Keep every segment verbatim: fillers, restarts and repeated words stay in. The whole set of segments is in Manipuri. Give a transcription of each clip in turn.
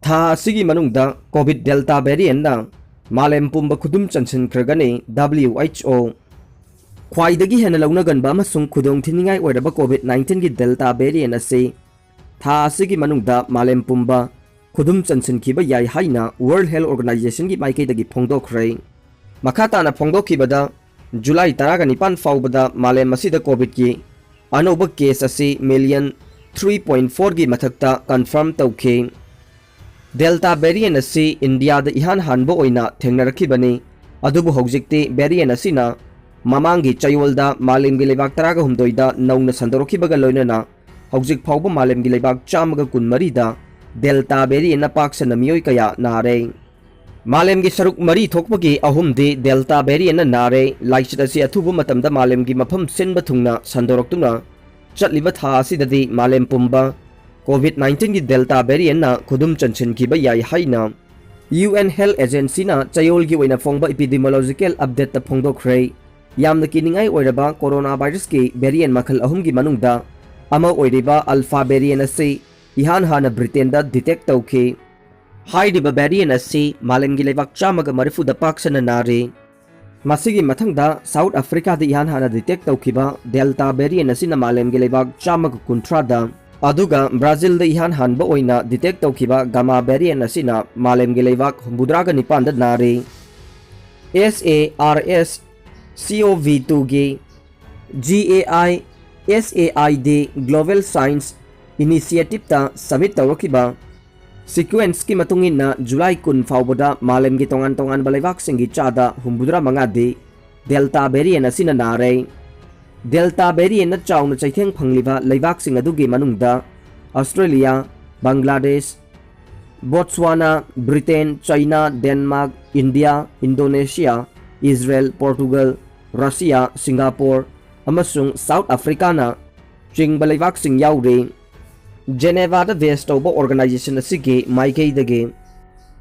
ꯊꯥ ꯑꯁꯤꯒꯤ ꯃꯅꯨꯡꯗ COVID Delta variantꯅ ꯃꯥꯂꯦꯝ ꯄꯨꯝꯕ ꯈꯨꯗꯨꯝ ꯆꯟꯁꯤꯟꯈ꯭ꯔꯒꯅꯤ꯫ W H O ꯈ꯭ꯋꯥꯏꯗꯒꯤ ꯍꯦꯟꯅ ꯂꯧꯅꯒꯟꯕ ꯑꯃꯁꯨꯡ ꯈꯨꯗꯣꯡ ꯊꯤꯅꯤꯡꯉꯥꯏ ꯑꯣꯏꯔꯕ COVID nineteenꯒꯤ Delta variant ꯑꯁꯤ ꯊꯥ ꯑꯁꯤꯒꯤ ꯃꯅꯨꯡꯗ ꯃꯥꯂꯦꯝ ꯄꯨꯝꯕ ꯈꯨꯗꯨꯝ ꯆꯟꯁꯤꯟꯈꯤꯕ ꯌꯥꯏ ꯍꯥꯏꯅ World Health Organizationꯒꯤ ꯃꯥꯏꯀꯩꯗꯒꯤ ꯐꯣꯡꯗꯣꯛꯈ꯭ꯔꯦ꯫ ꯃꯈꯥ ꯇꯥꯅ ꯐꯣꯡꯗꯣꯛꯈꯤꯕꯗ, ꯖꯨꯂꯥꯏ ꯇꯔꯥꯒ ꯅꯤꯄꯥꯟ ꯐꯥꯎꯕꯗ ꯃꯥꯂꯦꯝ ꯑꯁꯤꯗ COVIDꯀꯤ ꯑꯅꯧꯕ case ꯑꯁꯤ million three point fourꯒꯤ ꯃꯊꯛꯇ confirm ꯇꯧꯈꯤ꯫ Delta variant ꯑꯁꯤ ꯏꯟꯗꯤꯌꯥꯗ ꯏꯍꯥꯟ ꯍꯥꯟꯕ ꯑꯣꯏꯅ ꯊꯦꯡꯅꯔꯛꯈꯤꯕꯅꯤ, ꯑꯗꯨꯕꯨ ꯍꯧꯖꯤꯛꯇꯤ variant ꯑꯁꯤꯅ ꯃꯃꯥꯡꯒꯤ ꯆꯌꯣꯜꯗ ꯃꯥꯂꯦꯝꯒꯤ ꯂꯩꯕꯥꯛ ꯇꯔꯥꯒ ꯍꯨꯝꯗꯣꯏꯗ ꯅꯧꯅ ꯁꯟꯗꯣꯔꯛꯈꯤꯕꯒ ꯂꯣꯏꯅꯅ ꯍꯧꯖꯤꯛ ꯐꯥꯎꯕ ꯃꯥꯂꯦꯝꯒꯤ ꯂꯩꯕꯥꯛ ꯆꯥꯝꯃꯒ ꯀꯨꯟꯃꯔꯤꯗ Delta variantꯅ ꯄꯥꯛ ꯁꯟꯅ ꯃꯤꯑꯣꯏ ꯀꯌꯥ ꯅꯥꯔꯦ꯫ ꯃꯥꯂꯦꯝꯒꯤ ꯁꯔꯨꯛ ꯃꯔꯤ ꯊꯣꯛꯄꯒꯤ ꯑꯍꯨꯝꯗꯤ Delta variantꯅ ꯅꯥꯔꯦ꯫ ꯂꯥꯏꯆꯠ ꯑꯁꯤ ꯑꯊꯨꯕ ꯃꯇꯝꯗ ꯃꯥꯂꯦꯝꯒꯤ ꯃꯐꯝ ꯁꯤꯟꯕ ꯊꯨꯡꯅ ꯁꯟꯗꯣꯔꯛꯇꯨꯅ ꯆꯠꯂꯤꯕ ꯊꯥ ꯑꯁꯤꯗꯗꯤ ꯃꯥꯂꯦꯝ ꯄꯨꯝꯕ COVID nineteenꯒꯤ Delta variantꯅ ꯈꯨꯗꯨꯝ ꯆꯟꯁꯤꯟꯈꯤꯕ ꯌꯥꯏ ꯍꯥꯏꯅ U N Health Agencyꯅ ꯆꯌꯣꯜꯒꯤ ꯑꯣꯏꯅ ꯐꯣꯡꯕ epidemiological updateꯇ ꯐꯣꯡꯗꯣꯛꯈ꯭ꯔꯦ꯫ ꯌꯥꯝꯅ ꯀꯤꯅꯤꯡꯉꯥꯏ ꯑꯣꯏꯔꯕ coronavirusꯀꯤ variant ꯃꯈꯜ ꯑꯍꯨꯝꯒꯤ ꯃꯅꯨꯡꯗ ꯑꯃ ꯑꯣꯏꯔꯤꯕ Alpha variant ꯑꯁꯤ ꯏꯍꯥꯟ ꯍꯥꯟꯅ ꯕ꯭ꯔꯤꯇꯦꯟꯗ detect ꯇꯧꯈꯤ꯫ ꯍꯥꯏꯔꯤꯕ variant ꯑꯁꯤ ꯃꯥꯂꯦꯝꯒꯤ ꯂꯩꯕꯥꯛ ꯆꯥꯝꯃꯒ ꯃꯔꯤꯐꯨꯗ ꯄꯥꯛ ꯁꯟꯅ ꯅꯥꯔꯤ꯫ ꯃꯁꯤꯒꯤ ꯃꯊꯪꯗ South Africaꯗ ꯏꯍꯥꯟ ꯍꯥꯟꯅ detect ꯇꯧꯈꯤꯕ Delta variant ꯑꯁꯤꯅ ꯃꯥꯂꯦꯝꯒꯤ ꯂꯩꯕꯥꯛ ꯆꯥꯝꯃꯒ ꯀꯨꯟꯊ꯭ꯔꯥꯗ, ꯑꯗꯨꯒ Brazilꯗ ꯏꯍꯥꯟ ꯍꯥꯟꯕ ꯑꯣꯏꯅ detect ꯇꯧꯈꯤꯕ Gamma variant ꯑꯁꯤꯅ ꯃꯥꯂꯦꯝꯒꯤ ꯂꯩꯕꯥꯛ ꯍꯨꯝꯐꯨꯇꯔꯥꯒ ꯅꯤꯄꯥꯟꯗ ꯅꯥꯔꯤ꯫ SARS-CoV twoꯒꯤ GAISAID Global Science Initiativeꯇ submit ꯇꯧꯔꯛꯈꯤꯕ sequenceꯀꯤ ꯃꯇꯨꯡ ꯏꯟꯅ, ꯖꯨꯂꯥꯏ ꯀꯨꯟ ꯐꯥꯎꯕꯗ ꯃꯥꯂꯦꯝꯒꯤ ꯇꯣꯉꯥꯟ ꯇꯣꯉꯥꯟꯕ ꯂꯩꯕꯥꯛꯁꯤꯡꯒꯤ ꯆꯥꯗ ꯍꯨꯝꯐꯨꯇꯔꯥ ꯃꯉꯥꯗꯤ Delta variant ꯑꯁꯤꯅ ꯅꯥꯔꯦ꯫ Delta variantꯅ ꯆꯥꯎꯅ ꯆꯩꯊꯦꯡ ꯐꯪꯂꯤꯕ ꯂꯩꯕꯥꯛꯁꯤꯡ ꯑꯗꯨꯒꯤ ꯃꯅꯨꯡꯗ Australia, Bangladesh, Botswana, Britain, China, Denmark, India, Indonesia, Israel, Portugal, Russia, Singapore ꯑꯃꯁꯨꯡ South Africaꯅ ꯆꯤꯡꯕ ꯂꯩꯕꯥꯛꯁꯤꯡ ꯌꯥꯎꯔꯤ꯫ Genevaꯗ base ꯇꯧꯕ organization ꯑꯁꯤꯒꯤ ꯃꯥꯏꯀꯩꯗꯒꯤ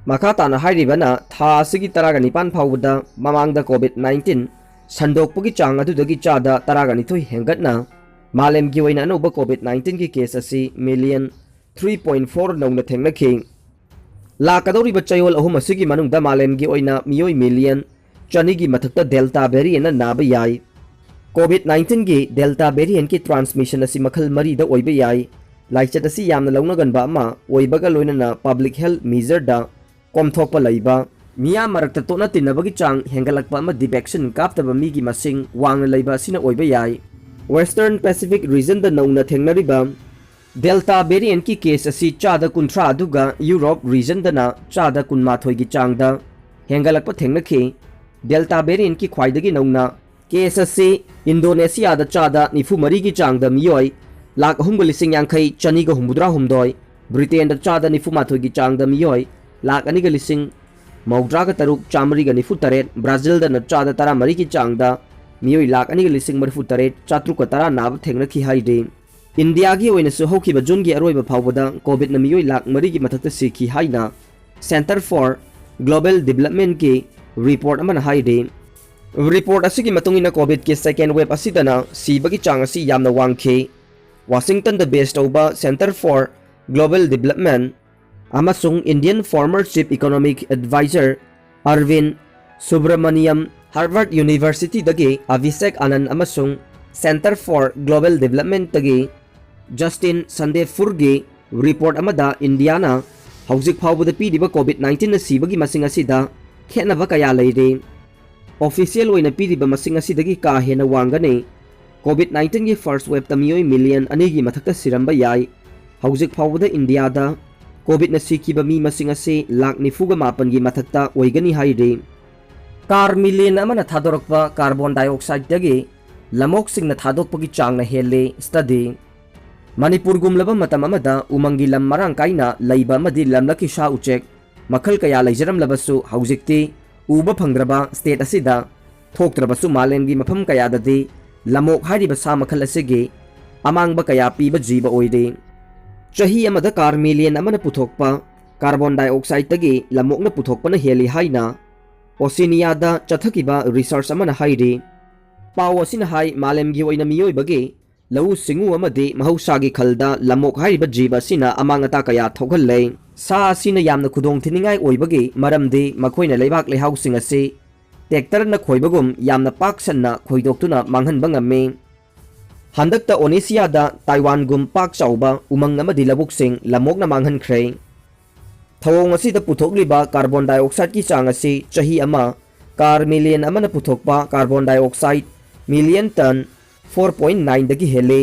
ꯃꯈꯥ ꯇꯥꯅ ꯍꯥꯏꯔꯤꯕꯅ, ꯊꯥ ꯑꯁꯤꯒꯤ ꯇꯔꯥꯒ ꯅꯤꯄꯥꯟ ꯐꯥꯎꯕꯗ ꯃꯃꯥꯡꯗ COVID nineteen ꯁꯟꯗꯣꯛꯄꯒꯤ ꯆꯥꯡ ꯑꯗꯨꯗꯒꯤ ꯆꯥꯗ ꯇꯔꯥꯒ ꯅꯤꯊꯣꯏ ꯍꯦꯟꯒꯠꯅ ꯃꯥꯂꯦꯝꯒꯤ ꯑꯣꯏꯅ ꯑꯅꯧꯕ COVID nineteenꯒꯤ case ꯑꯁꯤ million three point four ꯅꯧꯅ ꯊꯦꯡꯅꯈꯤ꯫ ꯂꯥꯛꯀꯗꯧꯔꯤꯕ ꯆꯌꯣꯜ ꯑꯍꯨꯝ ꯑꯁꯤꯒꯤ ꯃꯅꯨꯡꯗ ꯃꯥꯂꯦꯝꯒꯤ ꯑꯣꯏꯅ ꯃꯤꯑꯣꯏ ꯃꯤꯂꯤꯌꯟ ꯆꯅꯤꯒꯤ ꯃꯊꯛꯇ ꯗꯦꯜꯇꯥ ꯚꯦꯔꯤꯌꯦꯟꯅ ꯅꯥꯕ ꯌꯥꯏ꯫ ꯀꯣꯚꯤꯗ ꯅꯥꯏꯟꯇꯤꯟꯒꯤ ꯗꯦꯜꯇꯥ ꯚꯦꯔꯤꯌꯦꯟꯀꯤ ꯇ꯭ꯔꯥꯟꯁꯃꯤꯁꯟ ꯑꯁꯤ ꯃꯈꯜ ꯃꯔꯤꯗ ꯑꯣꯏꯕ ꯌꯥꯏ꯫ ꯂꯥꯏꯆꯠ ꯑꯁꯤ ꯌꯥꯝꯅ ꯂꯧꯅꯒꯟꯕ ꯑꯃ ꯑꯣꯏꯕꯒ ꯂꯣꯏꯅꯅ ꯄꯕ꯭ꯂꯤꯛ ꯍꯦꯜꯊ ꯃꯤꯖꯔꯗ ꯀꯣꯝꯊꯣꯛꯄ ꯂꯩꯕ, ꯃꯤꯌꯥꯝ ꯃꯔꯛꯇ ꯇꯣꯠꯅ ꯇꯤꯟꯅꯕꯒꯤ ꯆꯥꯡ ꯍꯦꯟꯒꯠꯂꯛꯄ ꯑꯃꯗꯤ ꯚꯦꯛꯁꯤꯟ ꯀꯥꯞꯇꯕ ꯃꯤꯒꯤ ꯃꯁꯤꯡ ꯋꯥꯡꯅ ꯂꯩꯕ ꯑꯁꯤꯅ ꯑꯣꯏꯕ ꯌꯥꯏ꯫ ꯋꯦꯁꯇꯔꯟ ꯄꯦꯁꯤꯐꯤꯛ ꯔꯤꯖꯟꯗ ꯅꯧꯅ ꯊꯦꯡꯅꯔꯤꯕ ꯗꯦꯜꯇꯥ ꯚꯦꯔꯤꯌꯦꯟꯀꯤ ꯀꯦꯁ ꯑꯁꯤ ꯆꯥꯗ ꯀꯨꯟꯊ꯭ꯔꯥ ꯑꯗꯨꯒ ꯌꯨꯔꯣꯞ ꯔꯤꯖꯟꯗꯅ ꯆꯥꯗ ꯀꯨꯟꯃꯥꯊꯣꯏꯒꯤ ꯆꯥꯡꯗ ꯍꯦꯟꯒꯠꯂꯛꯄ ꯊꯦꯡꯅꯈꯤ꯫ ꯗꯦꯜꯇꯥ ꯚꯦꯔꯤꯌꯦꯟꯀꯤ ꯈ꯭ꯋꯥꯏꯗꯒꯤ ꯅꯧꯅ ꯀꯦꯁ ꯑꯁꯤ ꯏꯟꯗꯣꯅꯦꯁꯤꯌꯥꯗ ꯆꯥꯗ ꯅꯤꯐꯨ ꯃꯔꯤꯒꯤ ꯆꯥꯡꯗ ꯃꯤꯑꯣꯏ ꯂꯥꯈ ꯑꯍꯨꯝꯒ ꯂꯤꯁꯤꯡ ꯌꯥꯡꯈꯩ ꯆꯅꯤꯒ ꯍꯨꯝꯐꯨꯇꯔꯥ ꯍꯨꯝꯗꯣꯏ, ꯕ꯭ꯔꯤꯇꯦꯟꯗ ꯆꯥꯗ ꯅꯤꯐꯨ ꯃꯥꯊꯣꯏꯒꯤ ꯆꯥꯡꯗ ꯃꯤꯑꯣꯏ ꯂꯥꯈ ꯑꯅꯤꯒ ꯂꯤꯁꯤꯡ ꯃꯧꯗ꯭ꯔꯥꯒ ꯇꯔꯨꯛ ꯆꯥꯃꯔꯤꯒ ꯅꯤꯐꯨ ꯇꯔꯦꯠ, ꯕ꯭ꯔꯥꯖꯤꯜꯗꯅ ꯆꯥꯗ ꯇꯔꯥꯃꯔꯤꯒꯤ ꯆꯥꯡꯗ ꯃꯤꯑꯣꯏ ꯂꯥꯈ ꯑꯅꯤꯒ ꯂꯤꯁꯤꯡ ꯃꯔꯤꯐꯨ ꯇꯔꯦꯠ ꯆꯥꯇ꯭ꯔꯨꯛꯀ ꯇꯔꯥ ꯅꯥꯕ ꯊꯦꯡꯅꯈꯤ ꯍꯥꯏꯔꯤ꯫ ꯏꯟꯗꯤꯌꯥꯒꯤ ꯑꯣꯏꯅꯁꯨ ꯍꯧꯈꯤꯕ ꯖꯨꯟꯒꯤ ꯑꯔꯣꯏꯕ ꯐꯥꯎꯕꯗ ꯀꯣꯚꯤꯗꯅ ꯃꯤꯑꯣꯏ ꯂꯥꯈ ꯃꯔꯤꯒꯤ ꯃꯊꯛꯇ ꯁꯤꯈꯤ ꯍꯥꯏꯅ Centre for Global Developmentꯀꯤ ꯔꯤꯄꯣꯔꯠ ꯑꯃꯅ ꯍꯥꯏꯔꯤ꯫ ꯔꯤꯄꯣꯔꯠ ꯑꯁꯤꯒꯤ ꯃꯇꯨꯡ ꯏꯟꯅ ꯀꯣꯚꯤꯗꯀꯤ ꯁꯦꯀꯦꯟ ꯋꯦꯕ ꯑꯁꯤꯗꯅ ꯁꯤꯕꯒꯤ ꯆꯥꯡ ꯑꯁꯤ ꯌꯥꯝꯅ ꯋꯥꯡꯈꯤ꯫ ꯋꯥꯁꯤꯡꯇꯟꯗ ꯕꯦꯁ ꯇꯧꯕ Centre for Global Development ꯑꯃꯁꯨꯡ Indian former Chief Economic Advisor Arvind Subramanian, Harvard Universityꯗꯒꯤ Abhishek Anand ꯑꯃꯁꯨꯡ Centre for Global Developmentꯇꯒꯤ Justin Sandefurꯒꯤ ꯔꯤꯄꯣꯔꯠ ꯑꯃꯗ ꯏꯟꯗꯤꯌꯥꯅ ꯍꯧꯖꯤꯛ ꯐꯥꯎꯕꯗ ꯄꯤꯔꯤꯕ ꯀꯣꯚꯤꯗ ꯅꯥꯏꯟꯇꯤꯟꯅ ꯁꯤꯕꯒꯤ ꯃꯁꯤꯡ ꯑꯁꯤꯗ ꯈꯦꯠꯅꯕ ꯀꯌꯥ ꯂꯩꯔꯤ꯫ ꯑꯣꯐꯤꯁꯤꯌꯦꯜ ꯑꯣꯏꯅ ꯄꯤꯔꯤꯕ ꯃꯁꯤꯡ ꯑꯁꯤꯗꯒꯤ ꯀꯥ ꯍꯦꯟꯅ ꯋꯥꯡꯒꯅꯤ꯫ ꯀꯣꯚꯤꯗ ꯅꯥꯏꯟꯇꯤꯟꯒꯤ ꯐꯥꯔꯁ ꯋꯦꯕꯇ ꯃꯤꯑꯣꯏ ꯃꯤꯂꯤꯌꯟ ꯑꯅꯤꯒꯤ ꯃꯊꯛꯇ ꯁꯤꯔꯝꯕ ꯌꯥꯏ꯫ ꯍꯧꯖꯤꯛ ꯐꯥꯎꯕꯗ ꯏꯟꯗꯤꯌꯥꯗ ꯀꯣꯚꯤꯗꯅ ꯁꯤꯈꯤꯕ ꯃꯤ ꯃꯁꯤꯡ ꯑꯁꯤ ꯂꯥꯈ ꯅꯤꯐꯨꯒ ꯃꯥꯄꯟꯒꯤ ꯃꯊꯛꯇ ꯑꯣꯏꯒꯅꯤ ꯍꯥꯏꯔꯤ꯫ ꯀꯥꯔꯃꯤꯂꯤꯌꯟ ꯑꯃꯅ ꯊꯥꯗꯣꯔꯛꯄ ꯀꯥꯔꯕꯣꯟ ꯗꯥꯏꯑꯣꯛꯁꯥꯏꯗꯇꯒꯤ ꯂꯝꯑꯣꯛꯁꯤꯡꯅ ꯊꯥꯗꯣꯛꯄꯒꯤ ꯆꯥꯡꯅ ꯍꯦꯜꯂꯤ꯫ ꯁ꯭ꯇꯗꯤ꯫ ꯃꯅꯤꯄꯨꯔꯒꯨꯝꯂꯕ ꯃꯇꯝ ꯑꯃꯗ ꯎꯃꯪꯒꯤ ꯂꯝ ꯃꯔꯥꯡ ꯀꯥꯏꯅ ꯂꯩꯕ ꯑꯃꯗꯤ ꯂꯝꯂꯛꯀꯤ ꯁꯥ ꯎꯆꯦꯛ ꯃꯈꯜ ꯀꯌꯥ ꯂꯩꯖꯔꯝꯂꯕꯁꯨ, ꯍꯧꯖꯤꯛꯇꯤ ꯎꯕ ꯐꯪꯗ꯭ꯔꯕ ꯁ꯭ꯇꯦꯠ ꯑꯁꯤꯗ ꯊꯣꯛꯇ꯭ꯔꯕꯁꯨ, ꯃꯥꯂꯦꯝꯒꯤ ꯃꯐꯝ ꯀꯌꯥꯗꯗꯤ ꯂꯝꯑꯣꯛ ꯍꯥꯏꯔꯤꯕ ꯁꯥ ꯃꯈꯜ ꯑꯁꯤꯒꯤ ꯑꯃꯥꯡꯕ ꯀꯌꯥ ꯄꯤꯕ ꯖꯤꯕ ꯑꯣꯏꯔꯤ꯫ ꯆꯍꯤ ꯑꯃꯗ ꯀꯥꯔꯃꯤꯂꯤꯌꯟ ꯑꯃꯅ ꯄꯨꯊꯣꯛꯄ ꯀꯥꯔꯕꯣꯟ ꯗꯥꯏꯑꯣꯛꯁꯥꯏꯗꯇꯒꯤ ꯂꯝꯑꯣꯛꯅ ꯄꯨꯊꯣꯛꯄꯅ ꯍꯦꯜꯂꯤ ꯍꯥꯏꯅ ꯑꯣꯁꯤꯅꯤꯌꯥꯗ ꯆꯠꯊꯈꯤꯕ ꯔꯤꯁꯔꯆ ꯑꯃꯅ ꯍꯥꯏꯔꯤ꯫ ꯄꯥꯎ ꯑꯁꯤꯅ ꯍꯥꯏ, ꯃꯥꯂꯦꯝꯒꯤ ꯑꯣꯏꯅ ꯃꯤꯑꯣꯏꯕꯒꯤ ꯂꯧꯎ ꯁꯤꯡꯎ ꯑꯃꯗꯤ ꯃꯍꯧꯁꯥꯒꯤ ꯈꯜꯗ ꯂꯝꯑꯣꯛ ꯍꯥꯏꯔꯤꯕ ꯖꯤꯕ ꯑꯁꯤꯅ ꯑꯃꯥꯡ ꯑꯇꯥ ꯀꯌꯥ ꯊꯣꯛꯍꯜꯂꯦ꯫ ꯁꯥ ꯑꯁꯤꯅ ꯌꯥꯝꯅ ꯈꯨꯗꯣꯡ ꯊꯤꯅꯤꯡꯉꯥꯏ ꯑꯣꯏꯕꯒꯤ ꯃꯔꯝꯗꯤ ꯃꯈꯣꯏꯅ ꯂꯩꯕꯥꯛ ꯂꯩꯍꯥꯎꯁꯤꯡ ꯑꯁꯤ tractorꯅ ꯈꯣꯏꯕꯒꯨꯝ ꯌꯥꯝꯅ ꯄꯥꯛ ꯁꯟꯅ ꯈꯣꯏꯗꯣꯛꯇꯨꯅ ꯃꯥꯡꯍꯟꯕ ꯉꯝꯃꯤ꯫ ꯍꯟꯗꯛꯇ ꯑꯣꯅꯦꯁꯤꯌꯥꯗ ꯇꯥꯏꯋꯥꯟꯒꯨꯝ ꯄꯥꯛ ꯆꯥꯎꯕ ꯎꯃꯪ ꯑꯃꯗꯤ ꯂꯧꯕꯨꯛꯁꯤꯡ ꯂꯝꯃꯣꯛꯅ ꯃꯥꯡꯍꯟꯈ꯭ꯔꯦ꯫ ꯊꯧꯑꯣꯡ ꯑꯁꯤꯗ ꯄꯨꯊꯣꯛꯂꯤꯕ carbon dioxideꯀꯤ ꯆꯥꯡ ꯑꯁꯤ ꯆꯍꯤ ꯑꯃ car million ꯑꯃꯅ ꯄꯨꯊꯣꯛꯄ carbon dioxide million ton four point nineꯗꯒꯤ ꯍꯦꯜꯂꯤ꯫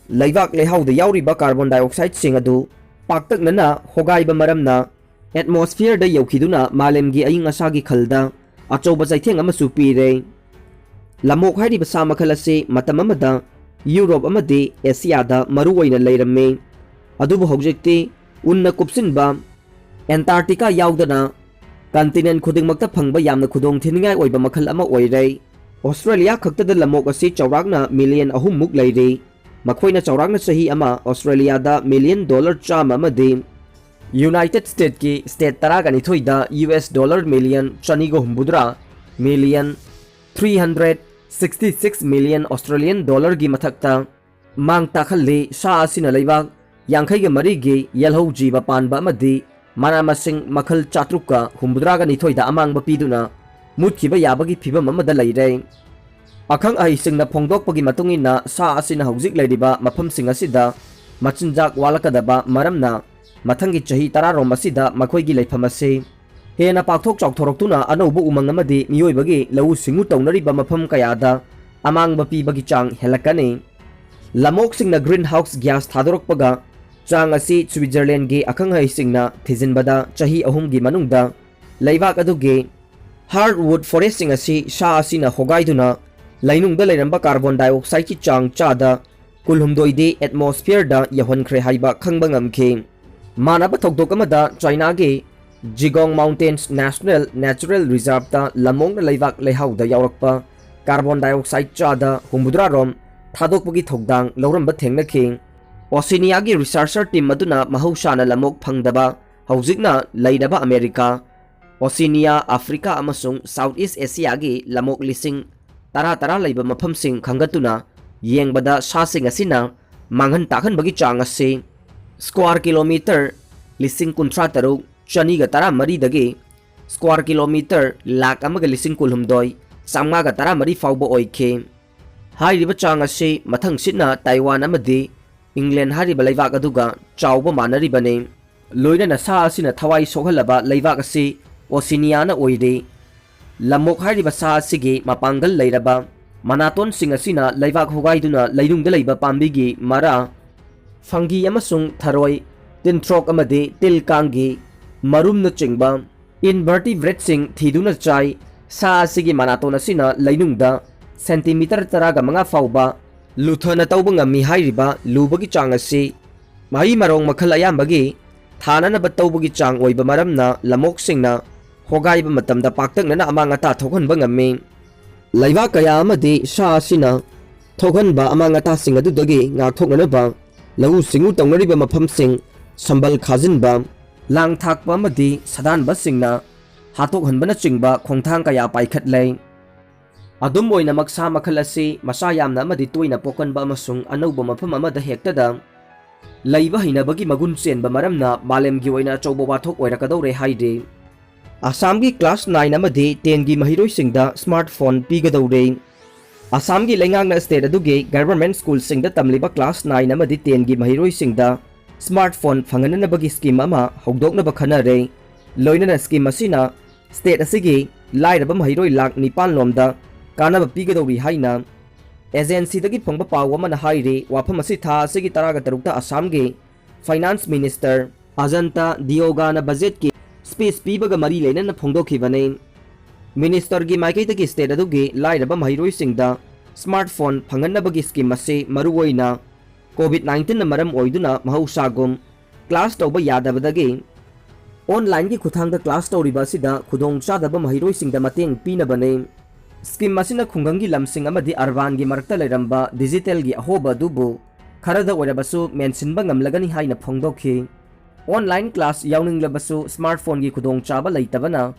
ꯂꯩꯕꯥꯛ ꯂꯩꯍꯥꯎꯗ ꯌꯥꯎꯔꯤꯕ carbon dioxideꯁꯤꯡ ꯑꯗꯨ ꯄꯥꯛꯇꯛꯅꯅ ꯍꯣꯒꯥꯏꯕ ꯃꯔꯝꯅ atmosphereꯗ ꯌꯧꯈꯤꯗꯨꯅ ꯃꯥꯂꯦꯝꯒꯤ ꯑꯏꯪ ꯑꯁꯥꯒꯤ ꯈꯜꯗ ꯑꯆꯧꯕ ꯆꯩꯊꯦꯡ ꯑꯃꯁꯨ ꯄꯤꯔꯦ꯫ ꯂꯝꯃꯣꯛ ꯍꯥꯏꯔꯤꯕ ꯁꯥ ꯃꯈꯜ ꯑꯁꯤ ꯃꯇꯝ ꯑꯃꯗ ꯌꯨꯔꯣꯞ ꯑꯃꯗꯤ ꯑꯦꯁꯤꯌꯥꯗ ꯃꯔꯨ ꯑꯣꯏꯅ ꯂꯩꯔꯝꯃꯤ꯫ ꯑꯗꯨꯕꯨ ꯍꯧꯖꯤꯛꯇꯤ ꯎꯟꯅ ꯀꯨꯞꯁꯤꯟꯕ Antarctica ꯌꯥꯎꯗꯅ continent ꯈꯨꯗꯤꯡꯃꯛꯇ ꯐꯪꯕ ꯌꯥꯝꯅ ꯈꯨꯗꯣꯡ ꯊꯤꯅꯤꯡꯉꯥꯏ ꯑꯣꯏꯕ ꯃꯈꯜ ꯑꯃ ꯑꯣꯏꯔꯦ꯫ ꯑꯣꯁꯇ꯭ꯔꯦꯂꯤꯌꯥ ꯈꯛꯇꯗ ꯂꯝꯃꯣꯛ ꯑꯁꯤ ꯆꯥꯎꯔꯥꯛꯅ million ꯑꯍꯨꯝ ꯃꯨꯛ ꯂꯩꯔꯤ꯫ ꯃꯈꯣꯏꯅ ꯆꯥꯎꯔꯥꯛꯅ ꯆꯍꯤ ꯑꯃ ꯑꯣꯁꯇ꯭ꯔꯦꯂꯤꯌꯥꯗ million dollar ꯆꯥꯝꯃ ꯑꯃꯗꯤ United Statesꯀꯤ state ꯇꯔꯥꯒ ꯅꯤꯊꯣꯏꯗ US dollar million ꯆꯅꯤꯒ ꯍꯨꯝꯐꯨꯇꯔꯥ, million three hundred sixty six million Australian dollarꯒꯤ ꯃꯊꯛꯇ ꯃꯥꯡ ꯇꯥꯛꯍꯜꯂꯤ꯫ ꯁꯥ ꯑꯁꯤꯅ ꯂꯩꯕꯥꯛ ꯌꯥꯡꯈꯩꯒ ꯃꯔꯤꯒꯤ ꯌꯦꯜꯍꯧ ꯖꯤꯕ ꯄꯥꯟꯕ ꯑꯃꯗꯤ ꯃꯅꯥ ꯃꯁꯤꯡ ꯃꯈꯜ ꯆꯥꯇ꯭ꯔꯨꯛꯀ ꯍꯨꯝꯐꯨꯇꯔꯥꯒ ꯅꯤꯊꯣꯏꯗ ꯑꯃꯥꯡꯕ ꯄꯤꯗꯨꯅ ꯃꯨꯠꯈꯤꯕ ꯌꯥꯕꯒꯤ ꯐꯤꯚꯝ ꯑꯃꯗ ꯂꯩꯔꯦ꯫ ꯑꯈꯪ ꯑꯍꯩꯁꯤꯡꯅ ꯐꯣꯡꯗꯣꯛꯄꯒꯤ ꯃꯇꯨꯡ ꯏꯟꯅ, ꯁꯥ ꯑꯁꯤꯅ ꯍꯧꯖꯤꯛ ꯂꯩꯔꯤꯕ ꯃꯐꯝꯁꯤꯡ ꯑꯁꯤꯗ ꯃꯆꯤꯟꯖꯥꯛ ꯋꯥꯠꯂꯛꯀꯗꯕ ꯃꯔꯝꯅ, ꯃꯊꯪꯒꯤ ꯆꯍꯤ ꯇꯔꯥꯔꯣꯝ ꯑꯁꯤꯗ ꯃꯈꯣꯏꯒꯤ ꯂꯩꯐꯝ ꯑꯁꯤ ꯍꯦꯟꯅ ꯄꯥꯛꯊꯣꯛ ꯆꯥꯎꯊꯣꯔꯛꯇꯨꯅ ꯑꯅꯧꯕ ꯎꯃꯪ ꯑꯃꯗꯤ ꯃꯤꯑꯣꯏꯕꯒꯤ ꯂꯧꯎ ꯁꯤꯡꯎ ꯇꯧꯅꯔꯤꯕ ꯃꯐꯝ ꯀꯌꯥꯗ ꯑꯃꯥꯡꯕ ꯄꯤꯕꯒꯤ ꯆꯥꯡ ꯍꯦꯜꯂꯛꯀꯅꯤ꯫ ꯂꯝꯑꯣꯛꯁꯤꯡꯅ greenhouse gas ꯊꯥꯗꯣꯔꯛꯄꯒ ꯆꯥꯡ ꯑꯁꯤ Switzerlandꯒꯤ ꯑꯈꯪ ꯑꯍꯩꯁꯤꯡꯅ ꯊꯤꯖꯤꯟꯕꯗ ꯆꯍꯤ ꯑꯍꯨꯝꯒꯤ ꯃꯅꯨꯡꯗ ꯂꯩꯕꯥꯛ ꯑꯗꯨꯒꯤ hardwood forestꯁꯤꯡ ꯑꯁꯤ ꯁꯥ ꯑꯁꯤꯅ ꯍꯣꯒꯥꯏꯗꯨꯅ ꯂꯩꯅꯨꯡꯗ ꯂꯩꯔꯝꯕ carbon dioxideꯀꯤ ꯆꯥꯡ ꯆꯥꯗ ꯀꯨꯟꯍꯨꯝꯗꯣꯏꯗꯤ atmosphereꯗ ꯌꯧꯍꯟꯈ꯭ꯔꯦ ꯍꯥꯏꯕ ꯈꯪꯕ ꯉꯝꯈꯤ꯫ ꯃꯥꯟꯅꯕ ꯊꯧꯗꯣꯛ ꯑꯃꯗ ꯆꯥꯏꯅꯥꯒꯤ Zhejiang Mountains National Natural Reserveꯇ ꯂꯝꯑꯣꯛꯅ ꯂꯩꯕꯥꯛ ꯂꯩꯍꯥꯎꯗ ꯌꯥꯎꯔꯛꯄ carbon dioxide ꯆꯥꯗ ꯍꯨꯝꯐꯨꯇꯔꯥꯔꯣꯝ ꯊꯥꯗꯣꯛꯄꯒꯤ ꯊꯧꯗꯥꯡ ꯂꯧꯔꯝꯕ ꯊꯦꯡꯅꯈꯤ꯫ ꯑꯣꯁꯤꯅꯤꯌꯥꯒꯤ researcher team ꯑꯗꯨꯅ ꯃꯍꯧꯁꯥꯅ ꯂꯝꯑꯣꯛ ꯐꯪꯗꯕ ꯍꯧꯖꯤꯛꯅ ꯂꯩꯔꯕ ꯑꯃꯦꯔꯤꯀꯥ, ꯑꯣꯁꯤꯅꯤꯌꯥ, ꯑꯐ꯭ꯔꯤꯀꯥ ꯑꯃꯁꯨꯡ South East Asiaꯒꯤ ꯂꯝꯑꯣꯛ ꯂꯤꯁꯤꯡ ꯇꯔꯥ ꯇꯔꯥ ꯂꯩꯕ ꯃꯐꯝꯁꯤꯡ ꯈꯟꯒꯠꯇꯨꯅ ꯌꯦꯡꯕꯗ ꯁꯥꯁꯤꯡ ꯑꯁꯤꯅ ꯃꯥꯡꯍꯟ ꯇꯥꯛꯍꯟꯕꯒꯤ ꯆꯥꯡ ꯑꯁꯤ square kilometre ꯂꯤꯁꯤꯡ ꯀꯨꯟꯊ꯭ꯔꯥ ꯇꯔꯨꯛ ꯆꯅꯤꯒ ꯇꯔꯥꯃꯔꯤꯗꯒꯤ square kilometre ꯂꯥꯈ ꯑꯃꯒ ꯂꯤꯁꯤꯡ ꯀꯨꯟꯍꯨꯝꯗꯣꯏ ꯆꯥꯝꯃꯉꯥꯒ ꯇꯔꯥꯃꯔꯤ ꯐꯥꯎꯕ ꯑꯣꯏꯈꯤ꯫ ꯍꯥꯏꯔꯤꯕ ꯆꯥꯡ ꯑꯁꯤ ꯃꯊꯪꯁꯤꯠꯅ ꯇꯥꯏꯋꯥꯟ ꯑꯃꯗꯤ ꯏꯪꯂꯦꯟ ꯍꯥꯏꯔꯤꯕ ꯂꯩꯕꯥꯛ ꯑꯗꯨꯒ ꯆꯥꯎꯕ ꯃꯥꯟꯅꯔꯤꯕꯅꯤ꯫ ꯂꯣꯏꯅꯅ ꯁꯥ ꯑꯁꯤꯅ ꯊꯋꯥꯏ ꯁꯣꯛꯍꯜꯂꯕ ꯂꯩꯕꯥꯛ ꯑꯁꯤ ꯑꯣꯁꯤꯅꯤꯌꯥꯅ ꯑꯣꯏꯔꯤ꯫ ꯂꯝꯑꯣꯛ ꯍꯥꯏꯔꯤꯕ ꯁꯥ ꯑꯁꯤꯒꯤ ꯃꯄꯥꯡꯒꯜ ꯂꯩꯔꯕ ꯃꯅꯥꯇꯣꯟꯁꯤꯡ ꯑꯁꯤꯅ ꯂꯩꯕꯥꯛ ꯍꯣꯒꯥꯏꯗꯨꯅ ꯂꯩꯅꯨꯡꯗ ꯂꯩꯕ ꯄꯥꯝꯕꯤꯒꯤ ꯃꯔꯥ, ꯐꯪꯒꯤ ꯑꯃꯁꯨꯡ ꯊꯔꯣꯏ, ꯇꯤꯟꯊ꯭ꯔꯣꯛ ꯑꯃꯗꯤ ꯇꯤꯜ ꯀꯥꯡꯒꯤ ꯃꯔꯨꯝꯅꯆꯤꯡꯕ invertebrateꯁꯤꯡ ꯊꯤꯗꯨꯅ ꯆꯥꯏ꯫ ꯁꯥ ꯑꯁꯤꯒꯤ ꯃꯅꯥꯇꯣꯟ ꯑꯁꯤꯅ ꯂꯩꯅꯨꯡꯗ centimetre ꯇꯔꯥꯒ ꯃꯉꯥ ꯐꯥꯎꯕ ꯂꯨꯊꯅ ꯇꯧꯕ ꯉꯝꯃꯤ꯫ ꯍꯥꯏꯔꯤꯕ ꯂꯨꯕꯒꯤ ꯆꯥꯡ ꯑꯁꯤ ꯃꯍꯩ ꯃꯔꯣꯡ ꯃꯈꯜ ꯑꯌꯥꯝꯕꯒꯤ ꯊꯥꯅꯅꯕ ꯇꯧꯕꯒꯤ ꯆꯥꯡ ꯑꯣꯏꯕ ꯃꯔꯝꯅ ꯂꯝꯑꯣꯛꯁꯤꯡꯅ ꯍꯣꯒꯥꯏꯕ ꯃꯇꯝꯗ ꯄꯥꯛꯇꯛꯅꯅ ꯑꯃꯥꯡ ꯑꯇꯥ ꯊꯣꯛꯍꯟꯕ ꯉꯝꯃꯤ꯫ ꯂꯩꯕꯥꯛ ꯀꯌꯥ ꯑꯃꯗꯤ ꯁꯥ ꯑꯁꯤꯅ ꯊꯣꯛꯍꯟꯕ ꯑꯃꯥꯡ ꯑꯇꯥꯁꯤꯡ ꯑꯗꯨꯗꯒꯤ ꯉꯥꯛꯊꯣꯛꯅꯅꯕ ꯂꯧꯎ ꯁꯤꯡꯎ ꯇꯧꯅꯔꯤꯕ ꯃꯐꯝꯁꯤꯡ ꯁꯝꯕꯜ ꯈꯥꯖꯤꯟꯕ, ꯂꯥꯡ ꯊꯥꯛꯄ ꯑꯃꯗꯤ ꯁꯥꯗꯥꯟꯕꯁꯤꯡꯅ ꯍꯥꯠꯇꯣꯛꯍꯟꯕꯅꯆꯤꯡꯕ ꯈꯣꯡꯊꯥꯡ ꯀꯌꯥ ꯄꯥꯏꯈꯠꯂꯦ꯫ ꯑꯗꯨꯝ ꯑꯣꯏꯅꯃꯛ, ꯁꯥ ꯃꯈꯜ ꯑꯁꯤ ꯃꯆꯥ ꯌꯥꯝꯅ ꯑꯃꯗꯤ ꯇꯣꯏꯅ ꯄꯣꯛꯀꯟꯕ ꯑꯃꯁꯨꯡ ꯑꯅꯧꯕ ꯃꯐꯝ ꯑꯃꯗ ꯍꯦꯛꯇꯗ ꯂꯩꯕ ꯍꯩꯅꯕꯒꯤ ꯃꯒꯨꯟ ꯆꯦꯟꯕ ꯃꯔꯝꯅ ꯃꯥꯂꯦꯝꯒꯤ ꯑꯣꯏꯅ ꯑꯆꯧꯕ ꯋꯥꯊꯣꯛ ꯑꯣꯏꯔꯛꯀꯗꯧꯔꯦ ꯍꯥꯏꯔꯤ꯫ ꯑꯁꯥꯝꯒꯤ class nine ꯑꯃꯗꯤ tenꯒꯤ ꯃꯍꯩꯔꯣꯏꯁꯤꯡꯗ smartphone ꯄꯤꯒꯗꯧꯔꯦ꯫ ꯑꯁꯥꯝꯒꯤ ꯂꯩꯉꯥꯛꯅ state ꯑꯗꯨꯒꯤ government schoolꯁꯤꯡꯗ ꯇꯝꯂꯤꯕ class nine ꯑꯃꯗꯤ tenꯒꯤ ꯃꯍꯩꯔꯣꯏꯁꯤꯡꯗ smartphone ꯐꯪꯍꯟꯅꯅꯕꯒꯤ scheme ꯑꯃ ꯍꯧꯗꯣꯛꯅꯕ ꯈꯟꯅꯔꯦ꯫ ꯂꯣꯏꯅꯅ scheme ꯑꯁꯤꯅ state ꯑꯁꯤꯒꯤ ꯂꯥꯏꯔꯕ ꯃꯍꯩꯔꯣꯏ ꯂꯥꯈ ꯅꯤꯄꯥꯟ ꯂꯣꯝꯗ ꯀꯥꯟꯅꯕ ꯄꯤꯒꯗꯧꯔꯤ ꯍꯥꯏꯅ agencyꯗꯒꯤ ꯐꯪꯕ ꯄꯥꯎ ꯑꯃꯅ ꯍꯥꯏꯔꯤ꯫ ꯋꯥꯐꯝ ꯑꯁꯤ ꯊꯥ ꯑꯁꯤꯒꯤ ꯇꯔꯥꯒ ꯇꯔꯨꯛꯇ ꯑꯁꯥꯝꯒꯤ finance minister ꯑꯖꯟꯇ ꯗꯤꯌꯣꯒꯥꯅ budgetꯀꯤ speech ꯄꯤꯕꯒ ꯃꯔꯤ ꯂꯩꯅꯅ ꯐꯣꯡꯗꯣꯛꯈꯤꯕꯅꯤ꯫ Ministerꯒꯤ ꯃꯥꯏꯀꯩꯗꯒꯤ state ꯑꯗꯨꯒꯤ ꯂꯥꯏꯔꯕ ꯃꯍꯩꯔꯣꯏꯁꯤꯡꯗ smartphone ꯐꯪꯍꯟꯅꯕꯒꯤ scheme ꯑꯁꯤ ꯃꯔꯨꯑꯣꯏꯅ COVID nineteenꯅ ꯃꯔꯝ ꯑꯣꯏꯗꯨꯅ ꯃꯍꯧꯁꯥꯒꯨꯝ class ꯇꯧꯕ ꯌꯥꯗꯕꯗꯒꯤ onlineꯒꯤ ꯈꯨꯠꯊꯥꯡꯗ class ꯇꯧꯔꯤꯕ ꯑꯁꯤꯗ ꯈꯨꯗꯣꯡꯆꯥꯗꯕ ꯃꯍꯩꯔꯣꯏꯁꯤꯡꯗ ꯃꯇꯦꯡ ꯄꯤꯅꯕꯅꯤ꯫ Scheme ꯑꯁꯤꯅ ꯈꯨꯡꯒꯪꯒꯤ ꯂꯝꯁꯤꯡ ꯑꯃꯗꯤ urbanꯒꯤ ꯃꯔꯛꯇ ꯂꯩꯔꯝꯕ digitalꯒꯤ ꯑꯍꯣꯕ ꯑꯗꯨꯕꯨ ꯈꯔꯗ ꯑꯣꯏꯔꯕꯁꯨ ꯃꯦꯟꯁꯤꯟꯕ ꯉꯝꯂꯒꯅꯤ ꯍꯥꯏꯅ ꯐꯣꯡꯗꯣꯛꯈꯤ꯫ Online class ꯌꯥꯎꯅꯤꯡꯂꯕꯁꯨ smartphoneꯒꯤ ꯈꯨꯗꯣꯡꯆꯥꯕ ꯂꯩꯇꯕꯅ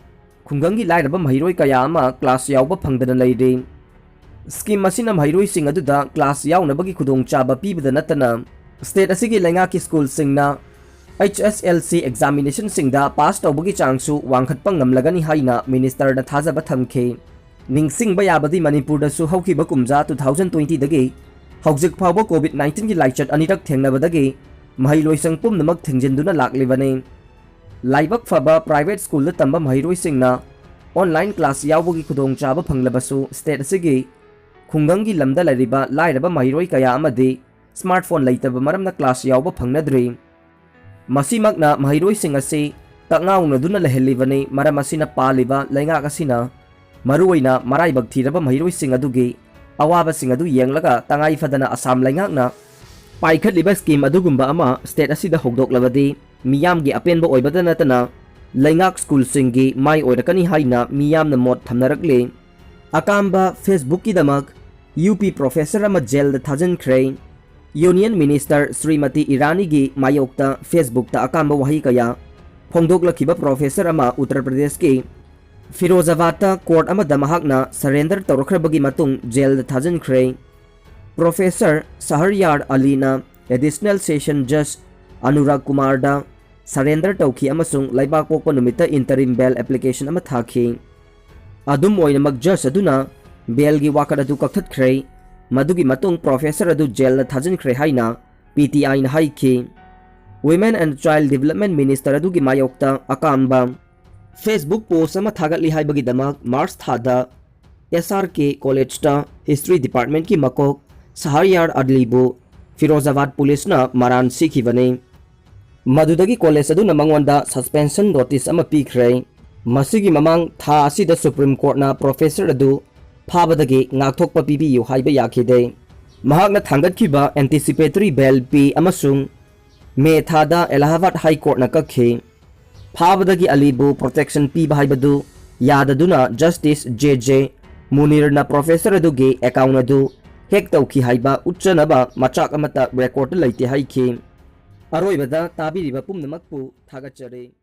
ꯈꯨꯡꯒꯪꯒꯤ ꯂꯥꯏꯔꯕ ꯃꯍꯩꯔꯣꯏ ꯀꯌꯥ ꯑꯃ class ꯌꯥꯎꯕ ꯐꯪꯗꯅ ꯂꯩꯔꯤ꯫ Scheme ꯑꯁꯤꯅ ꯃꯍꯩꯔꯣꯏꯁꯤꯡ ꯑꯗꯨꯗ class ꯌꯥꯎꯅꯕꯒꯤ ꯈꯨꯗꯣꯡꯆꯥꯕ ꯄꯤꯕꯗ ꯅꯠꯇꯅ state ꯑꯁꯤꯒꯤ ꯂꯩꯉꯥꯛꯀꯤ schoolꯁꯤꯡꯅ H S L C examinationꯁꯤꯡꯗ ꯄꯥꯁ ꯇꯧꯕꯒꯤ ꯆꯥꯡꯁꯨ ꯋꯥꯡꯈꯠꯄ ꯉꯝꯂꯒꯅꯤ ꯍꯥꯏꯅ ꯃꯤꯅꯤꯁꯇꯔꯅ ꯊꯥꯖꯕ ꯊꯝꯈꯤ꯫ ꯅꯤꯡꯁꯤꯡꯕ ꯌꯥꯕꯗꯤ ꯃꯅꯤꯄꯨꯔꯗꯁꯨ ꯍꯧꯈꯤꯕ ꯀꯨꯝꯖꯥ two thousand twentyꯗꯒꯤ ꯍꯧꯖꯤꯛ ꯐꯥꯎꯕ COVID nineteenꯒꯤ ꯂꯥꯏꯆꯠ ꯑꯅꯤꯔꯛ ꯊꯦꯡꯅꯕꯗꯒꯤ ꯃꯍꯩꯂꯣꯏꯁꯪ ꯄꯨꯝꯅꯃꯛ ꯊꯤꯡꯖꯤꯟꯗꯨꯅ ꯂꯥꯛꯂꯤꯕꯅꯤ꯫ ꯂꯥꯏꯕꯛ ꯐꯕ private schoolꯗ ꯇꯝꯕ ꯃꯍꯩꯔꯣꯏꯁꯤꯡꯅ online class ꯌꯥꯎꯕꯒꯤ ꯈꯨꯗꯣꯡꯆꯥꯕ ꯐꯪꯂꯕꯁꯨ state ꯑꯁꯤꯒꯤ ꯈꯨꯡꯒꯪꯒꯤ ꯂꯝꯗ ꯂꯩꯔꯤꯕ ꯂꯥꯏꯔꯕ ꯃꯍꯩꯔꯣꯏ ꯀꯌꯥ ꯑꯃꯗꯤ smartphone ꯂꯩꯇꯕ ꯃꯔꯝꯅ class ꯌꯥꯎꯕ ꯐꯪꯅꯗ꯭ꯔꯤ꯫ ꯃꯁꯤꯃꯛꯅ ꯃꯍꯩꯔꯣꯏꯁꯤꯡ ꯑꯁꯤ ꯀꯛꯉꯥꯎꯅꯗꯨꯅ ꯂꯩꯍꯜꯂꯤꯕꯅꯤ꯫ ꯃꯔꯝ ꯑꯁꯤꯅ ꯄꯥꯜꯂꯤꯕ ꯂꯩꯉꯥꯛ ꯑꯁꯤꯅ ꯃꯔꯨꯑꯣꯏꯅ ꯃꯔꯥꯏꯕꯛ ꯊꯤꯔꯕ ꯃꯍꯩꯔꯣꯏꯁꯤꯡ ꯑꯗꯨꯒꯤ ꯑꯋꯥꯕꯁꯤꯡ ꯑꯗꯨ ꯌꯦꯡꯂꯒ ꯇꯉꯥꯏ ꯐꯗꯅ ꯑꯁꯥꯝ ꯂꯩꯉꯥꯛꯅ ꯄꯥꯏꯈꯠꯂꯤꯕ scheme ꯑꯗꯨꯒꯨꯝꯕ ꯑꯃ state ꯑꯁꯤꯗ ꯍꯧꯗꯣꯛꯂꯕꯗꯤ ꯃꯤꯌꯥꯝꯒꯤ ꯑꯄꯦꯟꯕ ꯑꯣꯏꯕꯗ ꯅꯠꯇꯅ ꯂꯩꯉꯥꯛ schoolꯁꯤꯡꯒꯤ ꯃꯥꯏ ꯑꯣꯏꯔꯛꯀꯅꯤ ꯍꯥꯏꯅ ꯃꯤꯌꯥꯝꯅ ꯃꯣꯠ ꯊꯝꯅꯔꯛꯂꯤ꯫ ꯑꯀꯥꯝꯕ Facebookꯀꯤꯗꯃꯛ UP professor ꯑꯃ jailꯗ ꯊꯥꯖꯤꯟꯈ꯭ꯔꯦ꯫ Union Minister ꯁ꯭ꯔꯤꯃꯇꯤ ꯏꯔꯥꯅꯤꯒꯤ ꯃꯥꯌꯣꯛꯇ Facebookꯇ ꯑꯀꯥꯝꯕ ꯋꯥꯍꯩ ꯀꯌꯥ ꯐꯣꯡꯗꯣꯛꯂꯛꯈꯤꯕ professor ꯑꯃ ꯎꯠꯇꯔ ꯄ꯭ꯔꯗꯦꯁꯀꯤ ꯐꯤꯔꯣꯖꯥꯕꯥꯗꯇ court ꯑꯃꯗ ꯃꯍꯥꯛꯅ surrender ꯇꯧꯔꯛꯈ꯭ꯔꯕꯒꯤ ꯃꯇꯨꯡ jailꯗ ꯊꯥꯖꯤꯟꯈ꯭ꯔꯦ꯫ Professor ꯁꯍꯔꯌꯥꯔ ꯑꯂꯤꯅ additional session judge Anurag ꯀꯨꯃꯥꯔꯗ surrender ꯇꯧꯈꯤ ꯑꯃꯁꯨꯡ ꯂꯩꯕꯥꯛꯄꯣꯛꯄ ꯅꯨꯃꯤꯠꯇ interim bail application ꯑꯃ ꯊꯥꯈꯤ꯫ ꯑꯗꯨꯝ ꯑꯣꯏꯅꯃꯛ judge ꯑꯗꯨꯅ bailꯒꯤ ꯋꯥꯀꯠ ꯑꯗꯨ ꯀꯛꯊꯠꯈ꯭ꯔꯦ꯫ ꯃꯗꯨꯒꯤ ꯃꯇꯨꯡ professor ꯑꯗꯨ jailꯗ ꯊꯥꯖꯤꯟꯈ꯭ꯔꯦ ꯍꯥꯏꯅ PTIꯅ ꯍꯥꯏꯈꯤ꯫ Women and Child Development Minister ꯑꯗꯨꯒꯤ ꯃꯥꯌꯣꯛꯇ ꯑꯀꯥꯝꯕ Facebook post ꯑꯃ ꯊꯥꯒꯠꯂꯤ ꯍꯥꯏꯕꯒꯤꯗꯃꯛ March ꯊꯥꯗ SRK Collegeꯇ History Departmentꯀꯤ ꯃꯀꯣꯛ ꯁꯍꯔꯌꯥꯔ ꯑꯂꯤꯕꯨ ꯐꯤꯔꯣꯖꯥꯕꯥꯗ ꯄꯨꯂꯤꯁꯅ ꯃꯔꯥꯟ ꯁꯤꯈꯤꯕꯅꯤ꯫ ꯃꯗꯨꯗꯒꯤ college ꯑꯗꯨꯅ ꯃꯉꯣꯟꯗ suspension notice ꯑꯃ ꯄꯤꯈ꯭ꯔꯦ꯫ ꯃꯁꯤꯒꯤ ꯃꯃꯥꯡ ꯊꯥ ꯑꯁꯤꯗ Supreme Courtꯅ professor ꯑꯗꯨ ꯐꯥꯕꯗꯒꯤ ꯉꯥꯛꯊꯣꯛꯄ ꯄꯤꯕꯤꯌꯨ ꯍꯥꯏꯕ ꯌꯥꯈꯤꯗꯦ꯫ ꯃꯍꯥꯛꯅ ꯊꯥꯡꯒꯠꯈꯤꯕ anticipatory bail ꯄꯤ ꯑꯃꯁꯨꯡ ꯃꯦ ꯊꯥꯗ Allahabad High Courtꯅ ꯀꯛꯈꯤ꯫ ꯐꯥꯕꯗꯒꯤ ꯑꯂꯤꯕꯨ protection ꯄꯤꯕ ꯍꯥꯏꯕꯗꯨ ꯌꯥꯗꯗꯨꯅ Justice J J ꯃꯨꯅꯤꯔꯅ professor ꯑꯗꯨꯒꯤ account ꯑꯗꯨ hack ꯇꯧꯈꯤ ꯍꯥꯏꯕ ꯎꯠꯆꯅꯕ ꯃꯆꯥꯛ ꯑꯃꯠꯇ recordꯇ ꯂꯩꯇꯦ ꯍꯥꯏꯈꯤ꯫ ꯑꯔꯣꯏꯕꯗ ꯇꯥꯕꯤꯔꯤꯕ ꯄꯨꯝꯅꯃꯛꯄꯨ ꯊꯥꯒꯠꯆꯔꯤ꯫